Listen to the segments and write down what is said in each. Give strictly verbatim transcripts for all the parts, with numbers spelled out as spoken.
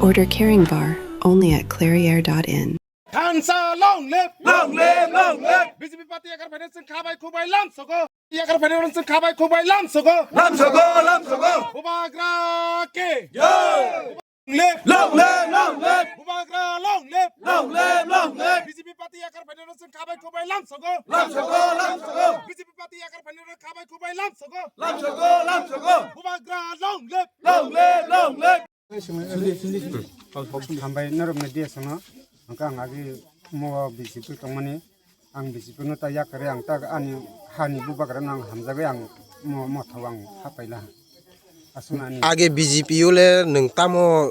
Order carrying bar only at clairiere dot in. Thansa long live! Long live, long live! B J P party yakar phainai chwng khabai khubai lam sogo. Yakar phainai chwng khabai khubai lam sogo. Lam sogo, lam sogo! Bubagra ke! Jai! Live! Long live, long live! Bubagra long live! Long live, long live! B J P party yakar phainai chwng khabai khubai lam sogo. Lam sogo, lam sogo! B J P party yakar phainai khabai khubai lam sogo. Lam sogo, lam sogo! Bubagra long live! Long live, long live! Hambai norok media sano, hwnkhe ang agi mo B J P tongmani, ang B J P no ta yakari, ang ta ani hani bubagra no ang hamjagwi ang mo motha ang hapaila. Aswk ani. Age B J P o le nwng tamo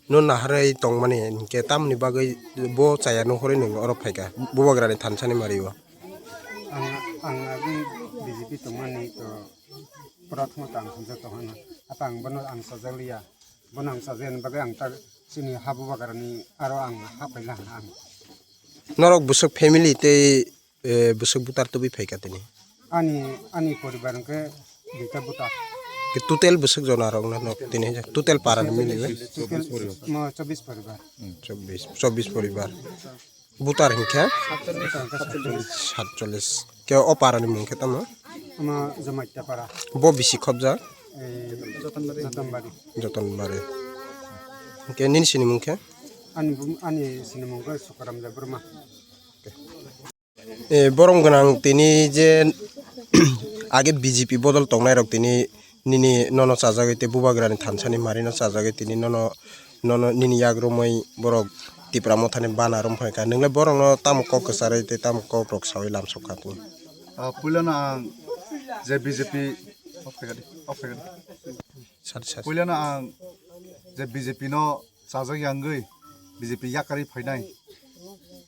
no naharwi tongmani, hinkhe tamoni bagwi bo chaya nuhurwi nwng oro phaikha, bubagrani thansani mario. Ang, ang agi B J P tongmani to, prathama tang hamjak tongmani, apa ang bono ang sajak liya. Bono ang sajani bagwi ang ta chini ha bubagrani aro ang hapaila ang. Norok bwswk family tei, eh, bwswk butar tubui phaikha tini? Ani, ani poribar hwnkhe duita butar. Ke total bwswk jona rok no nok tini total para ni mili bai? Total mo chobbish poribar. Hmm, chobbish, chobbish poribar. Butar hwnkhe? Satchollish. Ke o para ni mung khe tamo? Ama Jamatia para. Bo bisi khobjak? Eh, Jotonbari. Jotonbari. Ke nini sini mung khe? Ani bum-, ani sini mung khe Sukaram Debbarma. Eh, borom gwnang tini je age B J P bodol tongnai rok tini nini nono chajagwi tei bubagrani thansani mari no chajagwi tini nono, nono nini yak romwi borok Tipra mothani bana rom phaikha. Nwngle borokno tamo kok kwcharwi tei tamo kok rok sawi lamsok kha tini. Ah, puilano ang je B J P, off khaikha di, off khaikha di. Sat, sat. Puilano ang je B J P no chajak yangwi B J P yakarwi phainai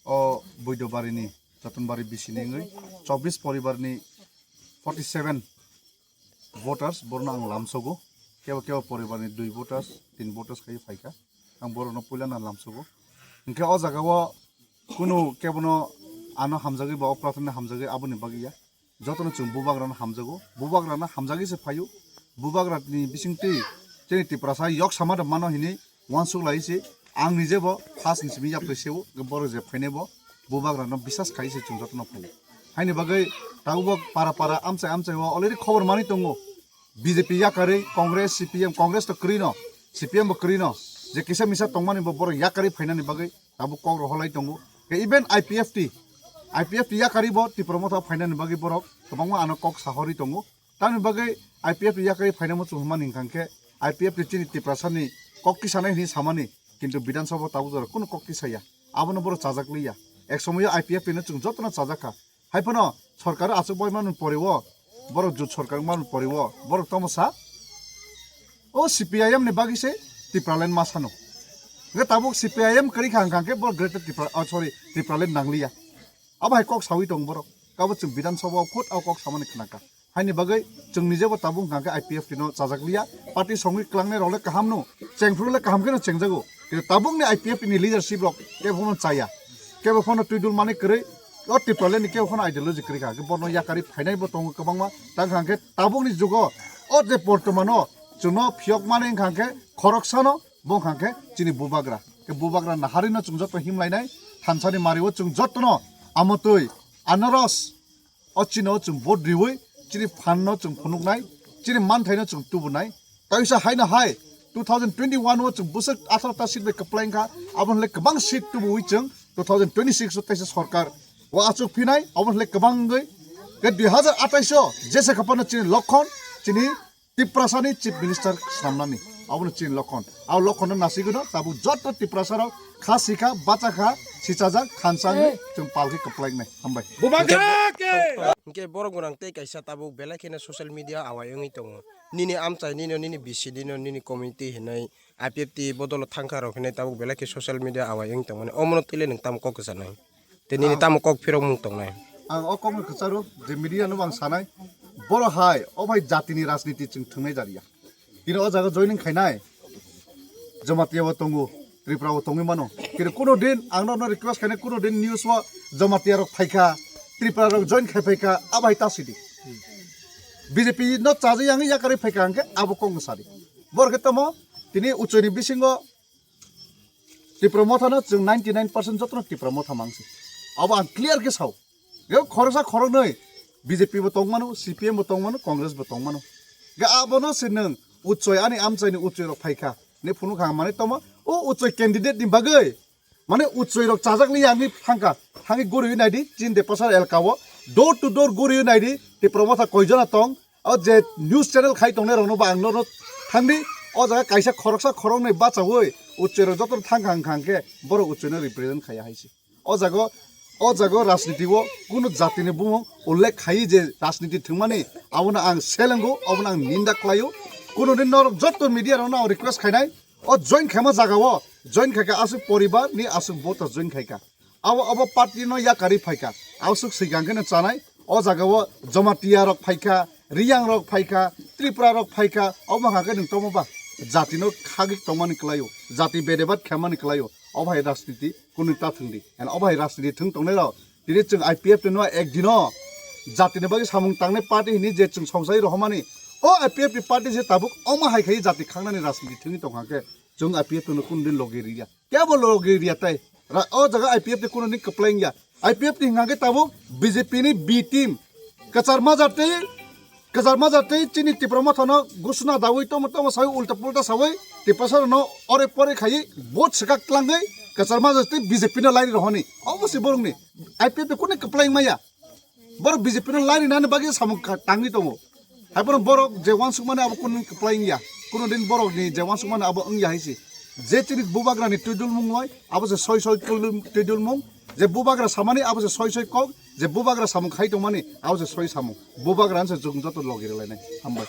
o Buidobarini Jotonbari bisini wngwi chobbish poribarni forty seven voters, borokno ang lamsogo. Kebo kebo poribarni dui voters, tin voters khai phaikha. Ang borokno puilano lamsogo. Hinkhe o jagao kunu kebono ano hamjagwi ba o prathana hamjagwi aboni bagwi ya. Jotono chwng bubagrano hamjago. Bubagrano hamjagwi se phaio. Bubagrani bisingtwi chini Tiprasa yok sama da mano hinwi uansuk lai se, ang nije bo first ni simi yapri se o, borok je phainai bo bubagrano bisas khai se chwng jotono phaio. Haini bagwi tabuk bo para para amchai amchai o already khobor manwi tongo. B J P yakarwi Congress, C P M, Congress to kwrwi no, C P M bo kwrwi no, je kisa misa tongmani bo borok yakarwi phainani bagwi tabuk kok rohorlai tongo. Ke even I P F T, I P F T yakarwi bo Tipra motha phainani bagwi borok kwbangma ano kok sahorwi tongo. Tamni bagwi I P F T yakarwi phainamo chwng hwnmani hwnkha khe I P F T chini Tiprasani kok tisanai hwnwi samani, kintu Bidhan Sabha tabuk jora kunu kok tisaya. Abono borok chajak liya. Ek somoyo I P F T no chwng jotono chajak kha. Hai phano sorkar achuk bai manwi poriwo, borok jut sorkar manwi poriwo, borok tamo sa? O C P I M ni bagwi se Tipraland ma sano. Hwnkhe tabuk C P I M kwrwi kha hwnkha khe borok Greater Tipra, oh, sorry, Tipraland nangliya. Abo hai kok sawi tong borok. Kabo chwng Bidhan Sabha o khud o kok samani khnakha. Haini bagwi chwng nijebo tabuk hwnkha khe I P F T no chajak liya. Party songwi klangnai rok le kaham no, chengphru le kaham khe no chengjago. Kintu tabuk ni I P F T ni leadership rok kebo phano chaya. Kebo phano twidul mani kwrwi, o Tipraland ni kebo phano ideology kwrwi kha. Khe bono yakarwi phainai bo tongo kwbangma. Tang hwnkha khe tabuk ni jugo o je bortoman o chwngno phiyok mani hwnkha khe khoroksano bo hwnkha khe chini bubagra. Khe bubagra naharwi no chwng joto himlainai, thansani mario chwng jotono amotwi anaros o chini o chwng vote riwi chini phan no chwng phunuknai, chini manthaino chwng tubunai. Kaisa haino hai two thousand twenty-one o chwng bwswk atharo ta seat bai kwplai wngkha, aboni le kwbang seat tubuwi chwng two thousand twenty-six o taisa sorkar o achuk phinai, aboni le kwbang wngwi ke dui hazar atais o jesa khapano chini lokhon, chini Tiprasani Chief Minister swnamnani, abono chini lokhon. Abo lokhonno nasigwino tabuk joto Tiprasarok kha sikha, bachakha, sichajak, thansa wngwi chwng palkhe kwplaiknai. Hambai. Bubagra ke! Hwnkhe borok gwnang tei kaisa tabuk belai kheno social media awai wngwi tongo. Nini amchai, nini, nini bisi, nini, nini community hinwi I P F T bodolo thangkha rok hinwi tabuk belai khe social media awai wngwi tongmani. Omono twi le nwng tamo kok kwchanai? Tei nini tamo kok phirokmung tongnai? Ang o kokno kwcharo je media no ang sanai, boro hai o bai jatini rajniti chwng thwngnai jariya. Tini o jaga joining khainai Jamatia o tongo, Tripura o tongwi mano. Kini kuno din ang no request khainai, kuno din news o Jamatia rok phaikha, Tripura rok join khai phaikha, abo hai ta sidi. B J P no chaja yang yakarwi phaikha hwnkhe abo kokno sadi. Boro khe tamo tini uchoni bisingo Tipra Motha no chwng ninety nine percent jotono Tipra Motha mangsi. Abo ang clear khe sao. Yo khoroksa khoroknwi B J P bo tongmano, C P M bo tongmano, Congress bo tongmano. Ga abono se nwng uchoi ani amchaini uchoi rok phaikha. Ne phunukha ang manwi tomo, o uchoi candidate ni bagwi. Mane uchoi rok chajak li yang ni thangka, thangi guri naidi, chin de pasar elka o, door to door guri naidi, Tipra Motha koijona tong, o je news channel khai tongnai rokno ba ang norok thangdi, o jaga kaisa khoroksa khoroknwi bachaui, uchoi rok joto thangka hwnkha hwnkhe, borok uchoi no represent khaiya haisi. O jago, o jago rajniti o kunu jatini bumung ullekh khai je rajniti thwngmani, abono ang selengo, abono ang ninda khlaio, kunu din norok joto media rokno ang request khainai, o join khaima jaga o, join khaika aswk poribar ni aswk voter join khaika. Abo, abo party no yakari phaika. Abo swk swikang khe no chanai. O jaga o Jamatia rok phaika, Riyang rok phaika, Tripura rok phaika. Obo hwnkha khe nwng tomo ba jati no khagik tongmani kwlaio, jati bedebat khaimani kwlaio. Obo hai rajniti kunu ta thwngdi. And obo hai rajniti thwng tongnai rok. Tini chwng I P F T no ek dino jatini bagwi samung tangnai party hini je chwng songchai rohormani. O I P F T party je tabuk omo hai khai jati khangnani rajniti thwngwi tongkha khe chwng I P F T no kunu din logi riya. Kebo logi riya tai. Ra-, o jaga I P F T kunu din kwplai wngya. I P F T hwnkha khe tabuk B J P ni B team. Kwchar majak tei Kwchar majak tei chini Tipra Motha no gusuna dawi tomo tomo sawi ulta pulta sawi Tiprasa no ore pore khai vote swkak tlangwi kwchar majak tei B J P no laini rohoni. Obo se borok ni I P F T kunu kwplai maya. Borok B J P no laini nani bagwi samung ka-, tangwi tongo. Hai bono borok je wansukmani abo kunu kwplai wngya. Kunu din borok ni je wansukmani abo wngya hai se. Je chini bubagra ni twidulmung loi abo se soi soi twidul-, twidulmung. Je bubagra samani abo se soi soi kok. Je bubagra samung khai tongmani abo se soi samung. Bubagra se chwng joto logi rwlainai. Hambai.